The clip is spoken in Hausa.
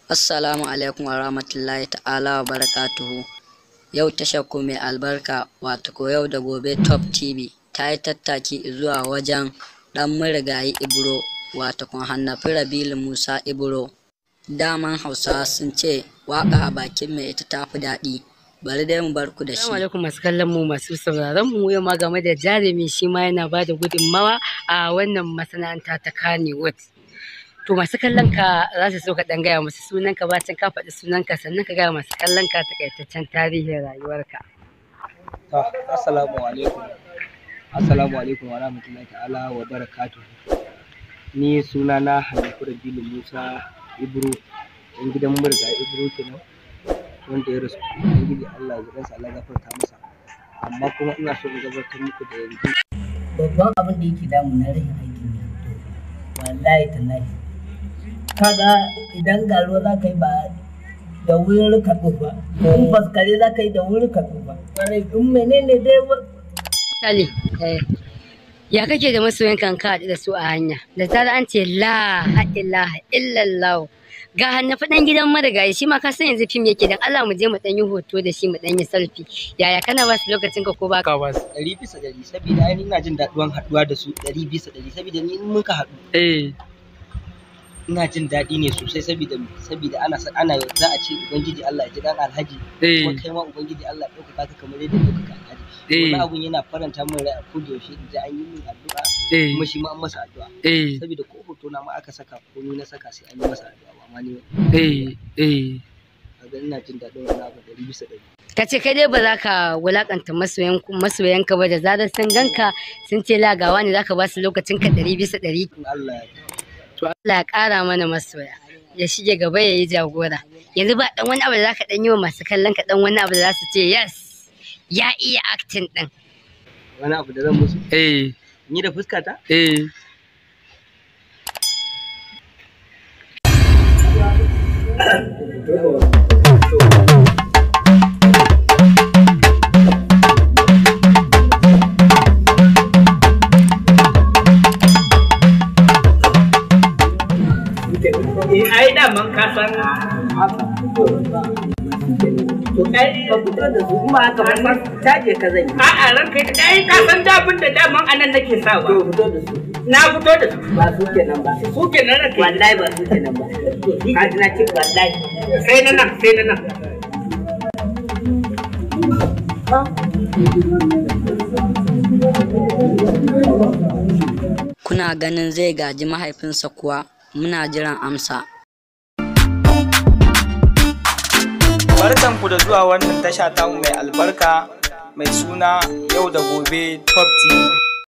Assalamu alaikum wa rahmatullahi ta'ala wa barakatuhu. Yau tashar ku mai albarka, wato ko Yau da Gobe Top TV, ta yi tattaki zuwa wajen ɗan marigayi Ibro, wato kun Hannafi Rabilu Musa Ibro. Daman Hausawa sun ce waƙa a bakin mai ita ta fi daɗi. Bari dai mu bar ku da shi. Assalamu alaikum masu kallon mu, masu sauraron mu. Yau ma game da jarumi, shi ma yana ba da gudunmawa a wannan masana'anta ta Kannywood. To, masu kallon ka za su so ka ɗan gaya musu sunan ka, bacin ka faɗi sunan ka, sannan ka gaya masu kallon ka takaitaccen tarihin rayuwarka. To, assalamu alaikum. Assalamu alaikum wa rahmatullahi ta'ala wa barakatuhu. Ni sunana Hanifu Rabilu Musa Ibro, ɗan gidan marigayi Ibro kenan, wanda ya rasu. Ubangiji Allah ya ji kansa, Allah ya gafarta masa. Amma kuma ina so in gabatar muku da yanzu. Babban abin da yake damu na rashin aikin yi, wallahi tallahi, kaga idan ga ruwa za ka yi ba da wuri ka tsufa, in faskare za ka yi da wuri ka tsufa, in menene dai. Sali, ya kake da masoyan kan ka haɗu da su a hanya? Da zarar an ce la ilaha illallah, ga Hannafi ɗan gidan marigayi, shi ma ka san yanzu fim yake, dan Allah mu je mu ɗan yi hoto da shi, mu ɗan yi selfie. Yaya, kana ba su lokacin ka ko ba ka ba su? 100%, saboda ai ina jin daɗuwan haɗuwa da su 100%, saboda ni in muka haɗu ina jin daɗi ne sosai, saboda ana za a ce Ubangiji Allah ya ji ɗan Alhaji, kuma kai ma Ubangiji Allah ya ɗaukaka ka kamar yadda ya ɗaukaka Alhaji. Wani abun yana faranta min rai a koda yaushe in ji an yi min addu'a, kuma shi ma an masa addu'a, saboda ko hoto na ma aka saka ko ni na saka, sai an yi masa addu'a, ba ma ni. Kaga ina jin daɗin wannan abu 100%. Ka ce kai dai ba za ka wulakanta masoyanka ba, da zarar sun ganka sun ce lagawa ne, za ka ba su lokacin ka 100%. In Allah ya To, Allah ya ƙara mana masoya, ya shige gaba ya yi jagora. Yanzu ba ɗan wani abu da za ka ɗan yi wa masu kallon ka, ɗan wani abu da za su ce yes, ya iya acting ɗin? Wani abu da zan musu? Ni da fuskata? Eh. Eh, ai daman ka san To, ai ka fito da su kuma haka ba caje ka zan yi. A'a, ranka yi, ai ka san dabin da daman anan nake sawa. To, fito da su. Na fito da su. Ba su kenan ba. Su kenan, ranka yi. Wallahi ba su kenan ba, ka ji na ce wallahi. Sai na nan, sai na nan. Kuna ganin zai gaji mahaifinsa kuwa? Muna jiran amsa. Barkanku da zuwa wannan tasha tamu mai albarka mai suna Yau da Gobe Top TV.